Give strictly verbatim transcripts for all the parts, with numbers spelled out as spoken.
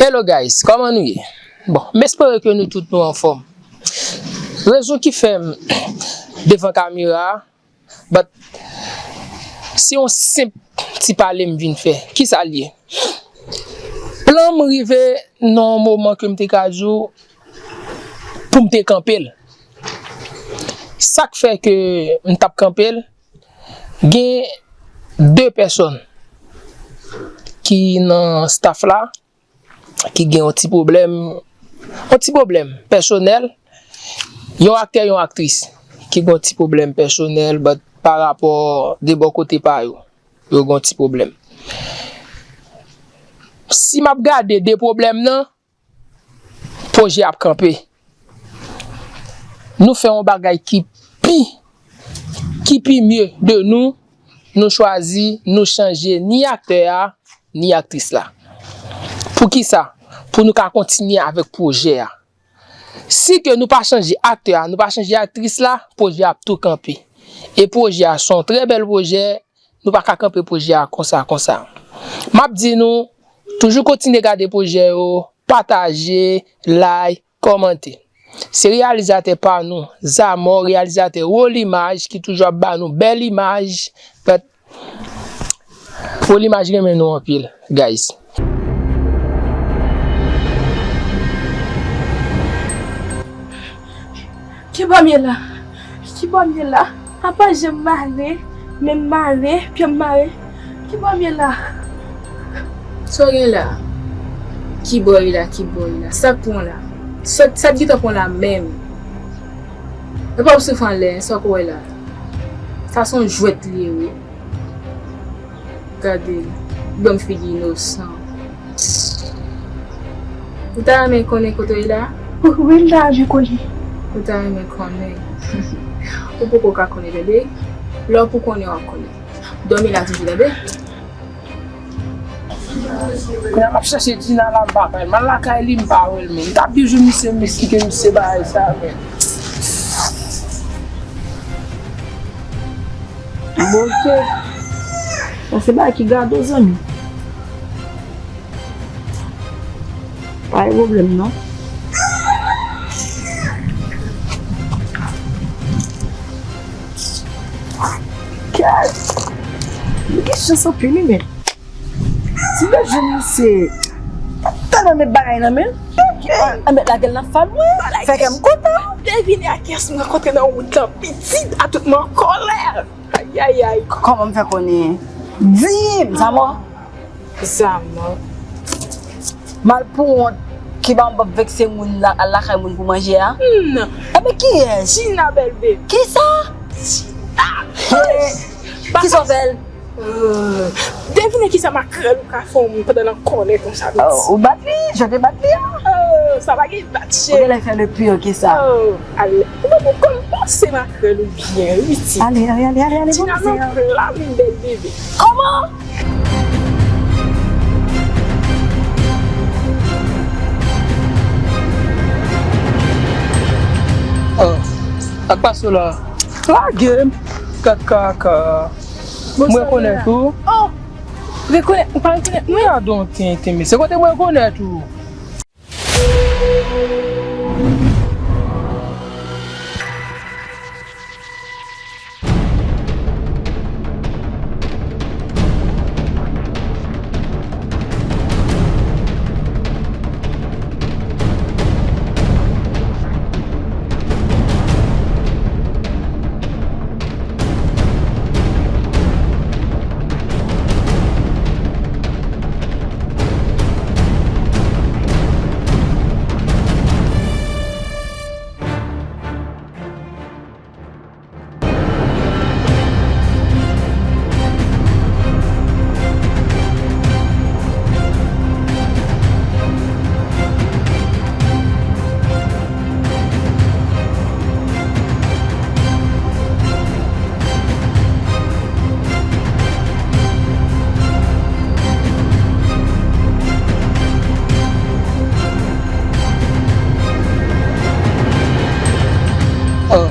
Hello guys, kòman nou ye? Bon, m espere ke nou tout nou anfòm. Rezon ki fè m devan kamera a, but se yon senp ti pale m vin fè. Kisa l ye? Plan m rive nan yon moman ke m te ka di w pou m te kanpe l. Sa k fè ke m t ap kanpe l, gen de pèsòn ki nan staff la ki gen yon ti pwoblèm, yon ti pwoblèm pèsonèl, yon aktè, yon aktris ki gen yon ti pwoblèm pèsonèl, but pa rapò de bò kote pa yo, yo gen yon ti pwoblèm. Si m ap gade de pwoblèm nan, pwojè ap kanpe. Nou fè yon bagay ki pi, ki pi mye de nou, nou chwazi, nou chanje ni aktè a, ni aktris la. Poukisa? Pou nou ka kontinye avèk pwojè a. Si ke nou pa chanje aktè a, nou pa chanje aktris la, pwojè a ap tou kanpe. E pwojè a se yon trè bèl pwojè, nou pa ka kanpe pwojè a konsa, konsa. M ap di nou, toujou kontinye gade pwojè yo, pataje, like, kòmante. Se reyalizatè pa nou, Zamò, reyalizatè Wolimaj, ki toujou ap ba nou bèl imaj. But Wolimaj renmen nou anpil, guys. Ki bò m ye la? Ki bò m ye la? Apa je m mare, men m mare, pye m mare. Ki bò m ye la? Sa w gen la? Ki bò w ye la? Ki bò w ye la? Sa k pran w la? Sa, sa k gentan pran w la menm? E pa w souf anlè, sa w wè la? Sa se yon jwèt li ye, wi. Gade l, granm figi inosan. Ou ta renmen konnen kote w ye la? Wi, m ta renmen konnen. Ou ta renmen konnen? Ou poko ka konnen, tande. Lè w pou konnen, w ap konnen. Dòmi la toujou, tande. Kounye a m ap chèche Dina la, m pa wè l. M al lakay li, m pa wè l, men. M t ap di jou misye, m esplike misye bagay sa, men. Bon, ok. Sa se bagay ki gado, zanmi. Pa gen pwoblèm, non. Kèt! Li gen chans anpil, wi, men. Ti bèl jèn misye. Tande met bagay nan men l. An met lagèl nan fal mwen. Fè kè m kontan. Devine a kiyès m rankontre nan wout lan, pitit a tout mwen an kòlè. Ayayay. Kòman m fè konnen? Di m, Zamò. Zamò. Mal pou wont, ki ba m p ap vekse moun la, al lakay moun pou manje a? Hmm. Ebyen kiyès? Jina bèl bebe. Kisa? Jina. Hey, kisa w fè l? Euh, devine kisa makrèl ou ka fè yon moun pandan l an kòlè konsa, pitit. Oh, ou bat li? Jan w te bat li a? Oh, sa pa gen bat, cheri. Ou genlè fè l pi pire ke sa. Oh, ale. Ou pa konn panse makrèl ou byen, wi, pitit. Ale, ale, ale, ale, ale. Dina nan plan li, bèl bebe. Kòman? Oh, sa k pase w la? Lage m. Kaka, kaka. M rekonèt ou. Oh! Rekonèt, ou pa rekonèt mwen? Gadon tenten, mesye. Kote m rekonèt ou? Oh,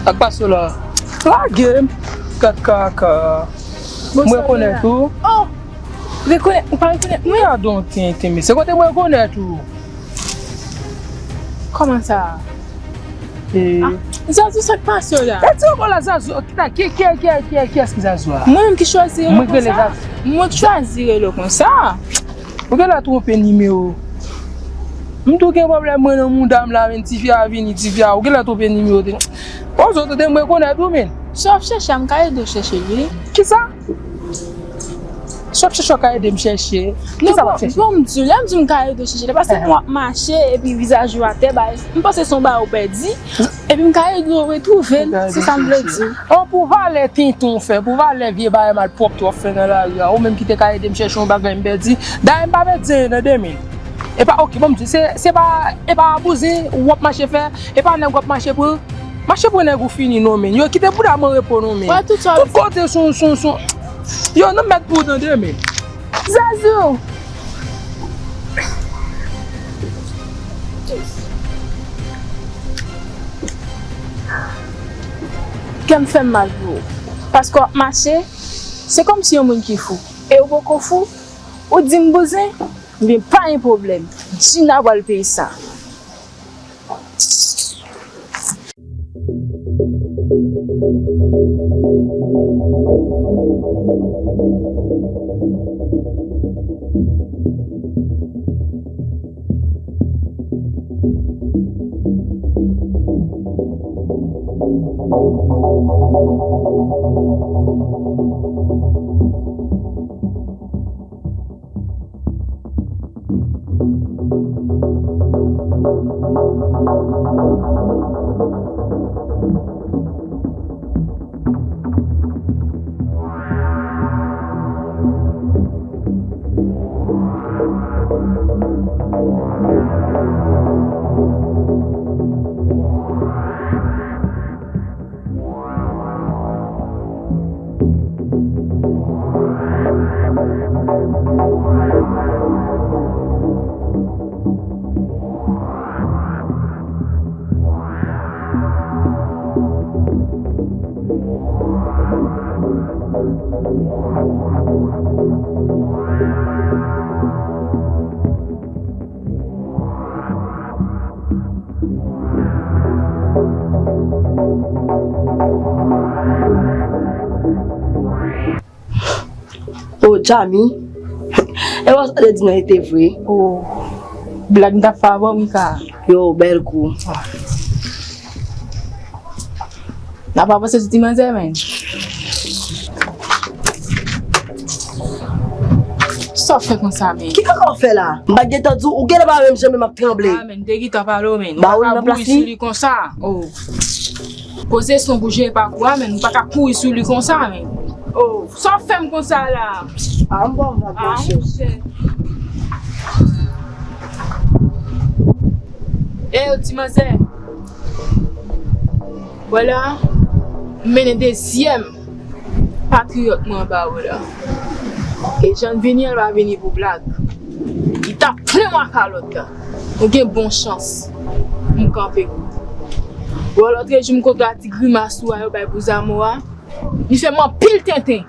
sa k pase w la? Lage m. Kaka, kaka. M rekonèt ou. Oh! Rekonèt, ou pa rekonèt mwen? Gadon tenten, mesye. Kote mwen rekonèt ou? Kòman sa? E, ah, Zazou, sa k pase w la? E ti repo la, Zazou. Ki, ki, ki, ki, ki, kiyès ki Zazou a? Mwen menm ki chwazi rele w konsa. Mwen k chwazi rele w konsa. Ou genlè twonpe nimewo. M tou gen pwoblèm mwen nan mouda m la, men tifi a vini, tifi a. Ou genlè twonpe nimewo. Bon, zòt, mwen rekonèt ou, men. Si w ap chèche a, m ka ede w chèche l, wi. Kisa? Si w ap chèche, w ka ede m chèche. Kisa w ap chèche? Non, bon, m di w, lè m di m ka ede w chèche, se paske m wè w ap mache, epi vizaj ou atè, bay, m panse se yon bagay ou pèdi, epi m ka ede w retwouve l, se sa m vle di. An, pou valè tenten w fè, pou valè vye bagay malpwòpte w ap fè nan lari a, ou menm ki te ka ede m chèche yon bagay m pèdi, dayè m pa pèdi anyen nan de men. E pa, oke, bon, m di, se, se pa, e pa bouzen w ap mache fè, e pa nèg w ap mache pran. Mache pran nèg ou fini non, men. Yo, kite bouda m an repo non, men. Tout kote sou, sou, sou. Yo, nou mèt pou w tande, men. Zazou! Kè m fè m mal pou ou. Paske w ap mache, se kòmsi yon moun ki fou. E ou poko fou, ou di m bouzen, ebyen pa gen pwoblèm. Djina pral peye sa. Oh, Jami. E wè sa te di nan ete vre. Oh, blag m t ap fè avè w, Mika. Yo, bèl kou. N ap avanse sou ti manzè, men. Sa w fè konsa, men? Ki kaka w fè la? M pa t gentan di w, ou genlè pa wè m jan men m ap tranble. Ah, men, m te gentan pale w, men. Ba ou l nan plas li? Ou pa ka bouri sou li konsa. Oh. Poze son pou jere pakou a, men. Ou pa ka kouri sou li konsa, men. Oh, sa w fè m konsa la? Ah, m ba w vag, monchè. Ey, yo, ti manzè. Vwala, m mennen dezyèm patriyòt mwen anba ou la. E jan l vini an, l pa vini pou blag. Li t ap plen mwa kalòt la. Ou gen bon chans. M kanpe pou ou. Bon, lòt jou m kontre a ti grimas ou a yo bay pou Zamo a. Li fè m anpil tenten.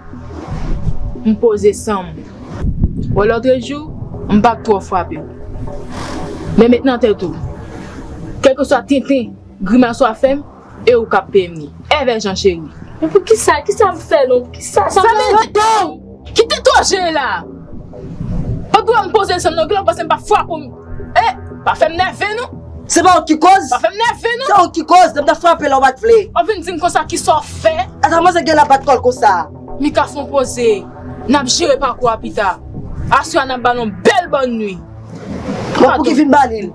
M poze san m. Bon, lòt jou, m p ap twò frape w. Men met nan tèt ou, kèlkeswa tenten grimas w ap fè m, e ou k ap peye m li. Èvè Jan cheri. Men poukisa? Kisa m fè non? Poukisa? Sa m fè? Fèmen do w! Kite to jere la! Ou dwe m poze san m nan, ou panse m p ap frape w? Eh, pa fè m nève non! Se pa ou ki koz? Pa fè m nève non! Se ou ki koz, lè m t ap frape la ou pa t vle. Ou vin di m konsa kisa w fè? Ata manzè gen la bat kò l konsa. Mika fè yon poze, n ap jere pakou a pita. Aswè a n ap ba l yon bèl bòn nwi. Bon, pouki vin ba li l?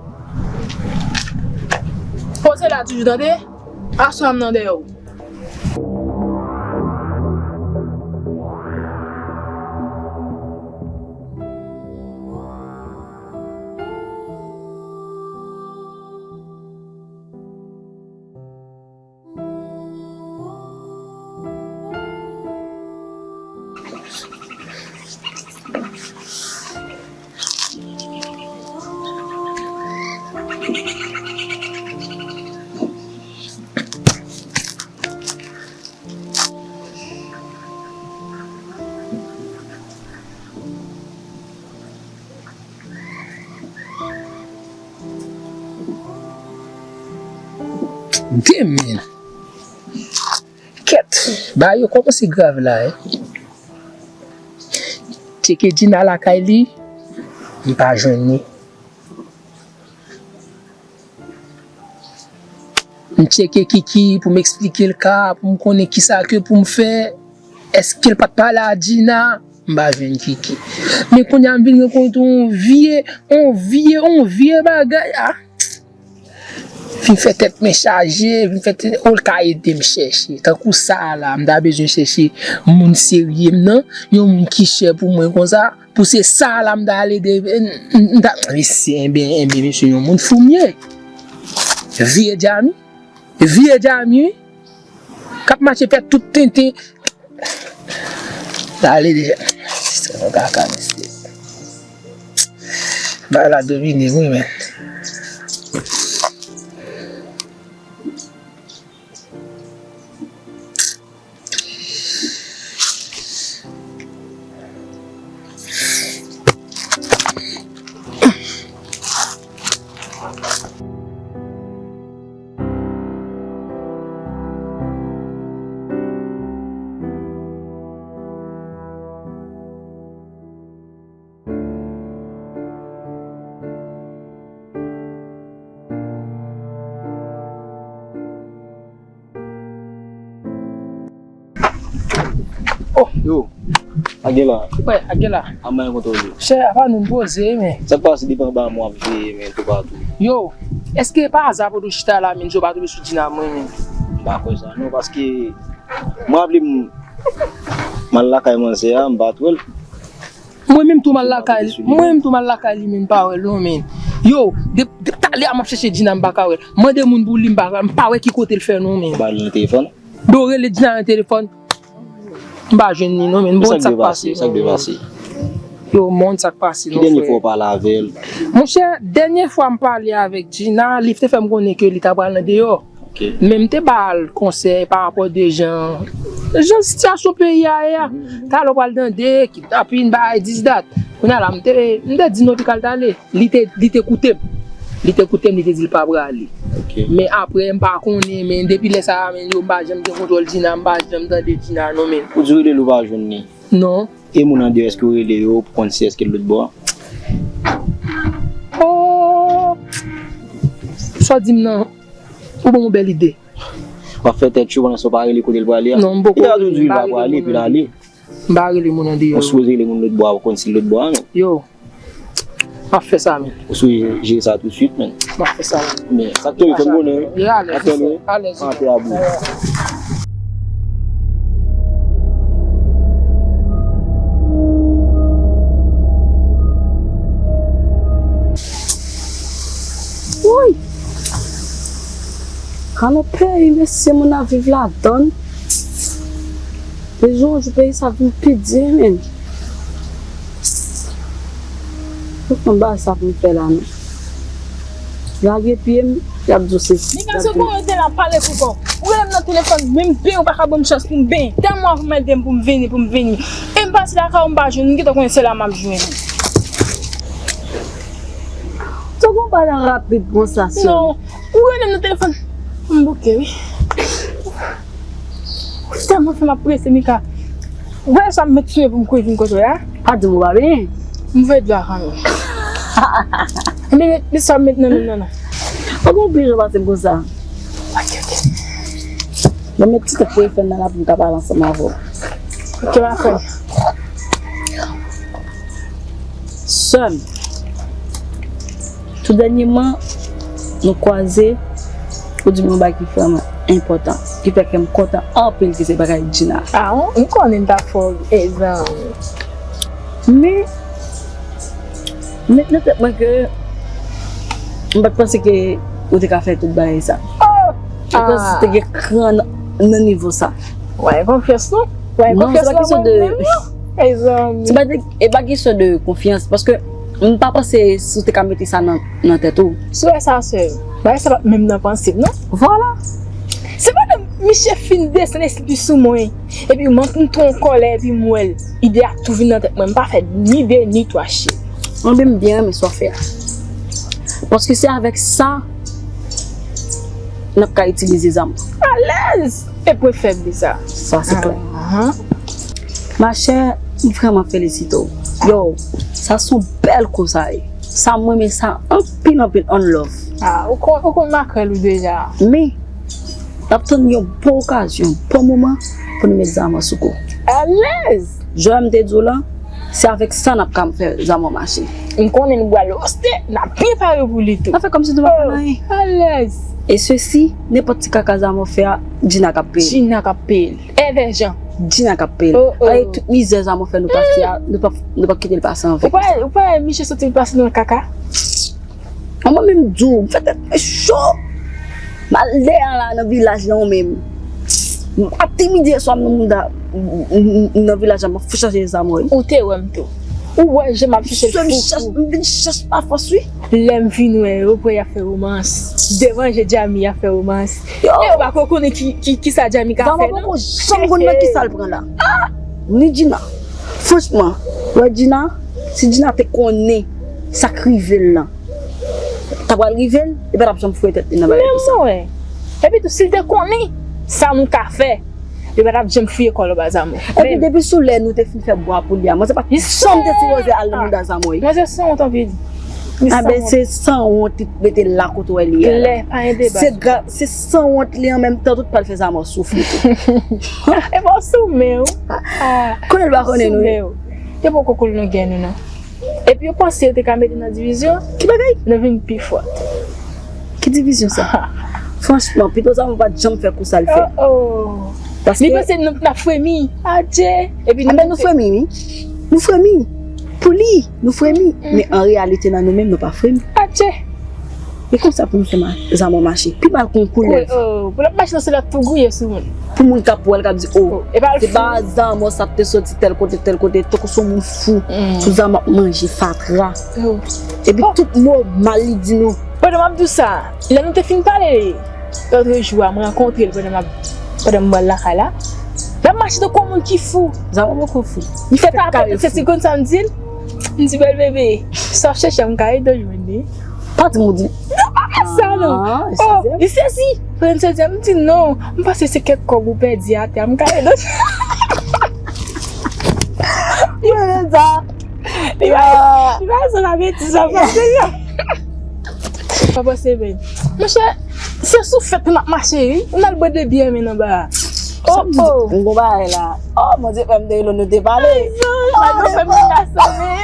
Poze la toujou, tande? Aswè a m nan dèyè w. Demen. Kèt, bagay yo kòmanse grav la, wi. Tcheke Djina lakay li, m pa jwenn li. M tcheke Kiki pou m eksplike l ka, pou m konnen kisa ke pou m fè. Èske l pa t pale a Djina? M pa jwenn Kiki. Men kounye a m vin rankontre yon vye, yon vye, yon vye bagay. Ah! Vin fè tèt mwen chaje, vin fè tèt, ou l ka ede m chèche. Tankou sa a la, m ta bezwen chèche moun serye m nan, yon moun ki chè pou mwen konsa. Pou se sa a la, m ta al ede, m, m ta, mesye, enben, enben, mesye, yon moun fou m ye. Vye Djami, vye Djami, wi. K ap mache fè tout tenten. Sa ale deja. Se yon kaka, mesye. Bagay la domine m, wi, men. Oh! Yo, Agela. Wè, Agela. A mwen kontre w. Chè, apa nou poze, men. Sa k pase depi anba mwen ap veye, men, toupatou. Yo, èske pa aza pou nou chita la, men, yo pa tonbe sou Djina mwen, men? M pa kwè sa, non, paske mwen raple m, m al lakay manzè a, m pa t wè l. Mwen menm tou m al lakay li, mwen menm tou m al lakay li, men m pa wè l non, men. Yo, de, de talè a m ap chèche Djina, m pa ka wè l. Mande moun pou li, m pa, m pa wè ki kote l fè non, men. Ba li nan telefòn. Yo rele Djina nan telefòn. M pa jwenn li non, men. Bon, sa k pase, sa k pase. Yo, moun, sa k pase non, frè. Ki dènye fwa w pale avè l? Monchè, dènye fwa m pale avèk Djina, li te fè m konnen ke li ta pral nan deyò. Ok. Men m te ba l konsèy pa rapò de jan, jan sitiyasyon peyi a ye a. Talè w pral tande, kidnapin, bagay, dis dat. Kounye a la, m te, m te di non, pi kal t ale. Li te, li te koute m. Li te koute m, li te di l pa prale. Ok. Men apre, m pa konnen, men depi lè sa a, men yo, m pa janm gen kontwòl Djina, m pa janm tande Djina, non, men. Ou di w rele l ou pa jwenn li? Non. E moun andeyò, èske w rele yo pou konn si èske l lòt bò a? Oh! Sa w di m nan? Ou ban m yon bèl ide. W ap fè tèt cho pandan sa w pa rele kote l prale a. Non, m poko rele, m pa rele moun nan. Li ta toujou di l pa prale, epi l ale. M pa rele moun andeyò. Ou sipoze rele moun lòt bò a pou konn si l lòt bò a, men. Yo, m ap fè sa, men. Ou sipoze jere sa tousuit, men. M ap fè sa, men. Men, sa k tonbe, fè m konnen. Wi, alèz, atè a bou. Woy! Gade yon peyi, mesye, moun ap viv ladann. De jou an jou, peyi sa vin pi di, men. Mwen pa konn bagay sa pou m fè la, non. Lage pye m, y ap di w se. Nèg la se konnen te la pale pou kò. Ou rele m nan telefòn, menm benyen ou pa ka ban m chans pou m benyen. Tèlman w ap mande m pou m vini, pou m vini. E m pase lakay ou, m pa jwenn, m gentan konnen se la m ap jwenn. Ou gon bagay rapid konsa, sè. Non, ou rele m nan telefòn. M bouke, wi. Ou tèlman fè m ap prese, Mika. Ou wè sa m met sou mwen pou m kouri vin kote w la? Pa di m ou pa benyen. M voye dlo a kanmenm. Ebyen, men sa m met nan men m nan la. Ou gon plis jan pase m konsa. Ok, ok. Mwen met ti tèt pou fè nan la pou m ka pale ansanm avè w. Ok, ma frè. Sè m, tou dènyèman, nou kwaze, ou di m yon bagay ki vrèman enpòtan, ki fè kè m kontan anpil, ki se bagay Djina. Ah, m konnen m t ap fè w, mezanmi. Men, m met nan tèt mwen ke m pa t panse ke ou te ka fè tout bagay sa. Oh! Ou panse te gen kran nan, nan nivo sa. Ou pa gen konfyans non? Ou pa gen konfyans nan mwen menm non? Mezanmi. Se pa de, e pa kesyon de konfyans, paske m pa panse si w te ka mete sa nan, nan tèt ou. Si w wè sa, sè m, bagay sa pa t menm nan panse m non. Vwala. Se pandan misye fin desann espri sou mwen, epi m antre an kòlè, epi m wè l, ide a tou vin nan tèt mwen, m pa fè ni de ni twa, cheri. Mwen menm, m byen renmen sa w fè a. Paske se avèk sa, N ap ka itilize zam. Alèz! E pwen fèb li sa. Sa se klè. Machè, m vrèman felisite w. Yo, sa se yon bèl kou sa ye. Sa m renmen sa anpil, anpil, on love. Ah, ou konn, ou konn makrèl ou deja. Men, n ap tann yon bon okazyon, bon moman pou nou met zam sou kou. Alèz! Jan m te di w lan, se avèk sa n ap ka fè zam mache. M konnen nou pral roste, n ap byen pare pou li tou. N ap fè kòmsi nou pa konn anyen. Alèz! E sesi, nenpòt ti kaka zam fè a, Djina k ap peye l. Djina k ap peye l. Èvè Jan. Djina k ap peye l. Oh, oh. Paske tout mizè zam fè nou pase a, nou p ap, nou p ap kite l pase anvè. Ou pa, ou pa wè Miche soti pase nan kaka? An mwen menm di w, m fè tèt mwen cho. M al dèyè a la nan vilaj lan menm. M ap timide swa m nan mouda, m, m, m nan vilaj la, m ap chèche zam wi. Ou te wè m tou. Ou wè jan m ap chèche l fou fou. M vin chèche pa fòs wi. Lè m vin wè yo, pran y ap fè romans. Devan je Djami y ap fè romans. Yo. E yo pa ko konnen ki, ki, ki sa Djami ka fè non. Zam poko janm konn nan ki sa l pran la. Ni Djina. Franchman, wè Djina, si Djina te konnen sa k rive l lan, ta pral rive l, li pa t ap janm fouye tèt li nan bagay konsa. Menm mwen. Epi tou, si l te konnen sa m ka fè, li pa t ap janm fouye kò l anba zam. Epi depi sou lè nou te fin fè bwa pou li a, mwen se pa janm te sipoze al nan mouda zam wi. Mwen se sanwont anpil. Anben, se sanwont li mete la kote w wè li a la. Klè, pa gen deba. Se gra-, se sanwont li an menm tan tout pral fè zam soufri tou. E pa sou men w. Konnen l pa konnen nou. Sou men w. Yo poko koule nan gen nou non. Epi yo panse yo te ka mete nan divizyon. Ki bagay? Nou vin pi fò. Ki divizyon sa? Franchman, pito sa mwen pa t janm fè kou sa l fè. Oh, oh. Paske li panse nou, n ap fremi. Adje. Epi nou, anben, nou fremi, wi. Nou fremi. Pou li, nou fremi. Men an reyalite, nan nou menm, nou pa fremi. Adje. E konsa pou nou fè ma-, zam mache. Pi mal kon koulèv. Oh, oh. Pou l ap mache nan se lòt pou gouye sou moun. Pou moun k ap wè l k ap di, oh, se pa zam sa te soti tèl kote, tèl kote, tankou se yon moun fou. Sou zam ap manje fatra. Epi tout mo mal li di nou. Pandan m ap di w sa, lè nou te fin pale lòt jou a, m rankontre l pandan m ap, pandan m pral lakay la. L ap mache tankou yon moun ki fou. Zam poko fou. Li fè tapèt, se ti konn sa m di l. M di, bèl bebe, sa w ap chèche a, m ka ede w jwenn li. Pa di m ou di. Non, pa fè sa non. Oh, li sezi. Pandan l sezi a, m di non. M panse se kèk kòb ou pèdi atè a, m ka ede w. Li pa, li pa, li pa sa la betiz ap pase la. Pa panse men. Monchè, se sou fèt n ap mache wi. N al bwè de byè men anba a. Oh, oh. M gon bagay la. Oh, Bondye fè m de lo nou te pale. Ay, nou fè m gason men.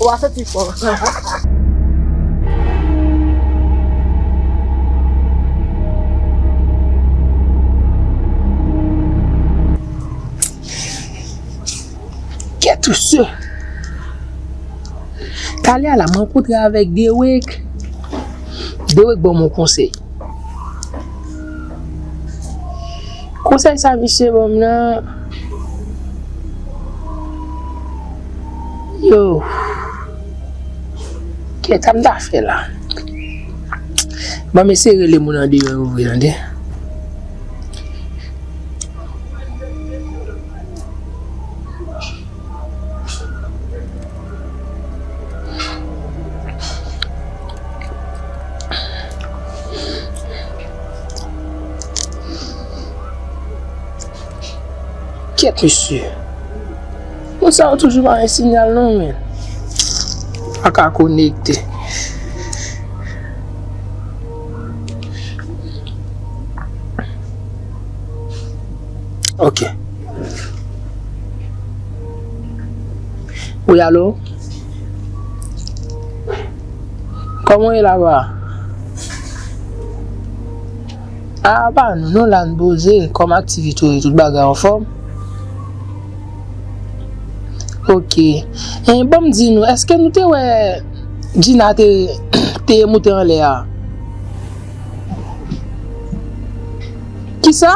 Ou a soti fò. Kèt ou se. Talè a la, m rankontre avèk Derek. Derek ban m yon konsèy. Konsèy sa misye ban m nan, yo, kèt sa m ta fè la. Ban m eseye rele moun andeyò yo vre, tande. Kèt, mesye. Moun sa yo toujou pa gen sinyal non, men. Pa ka konekte. Ok. Wi, alo? Kòman w ye laba? A, pa nou, nou la n poze, kòm aktivite w ye, tout bagay anfòm? Ok. E, ban m di nou, èske nou te wè Djina te, te moute anlè a? Kisa?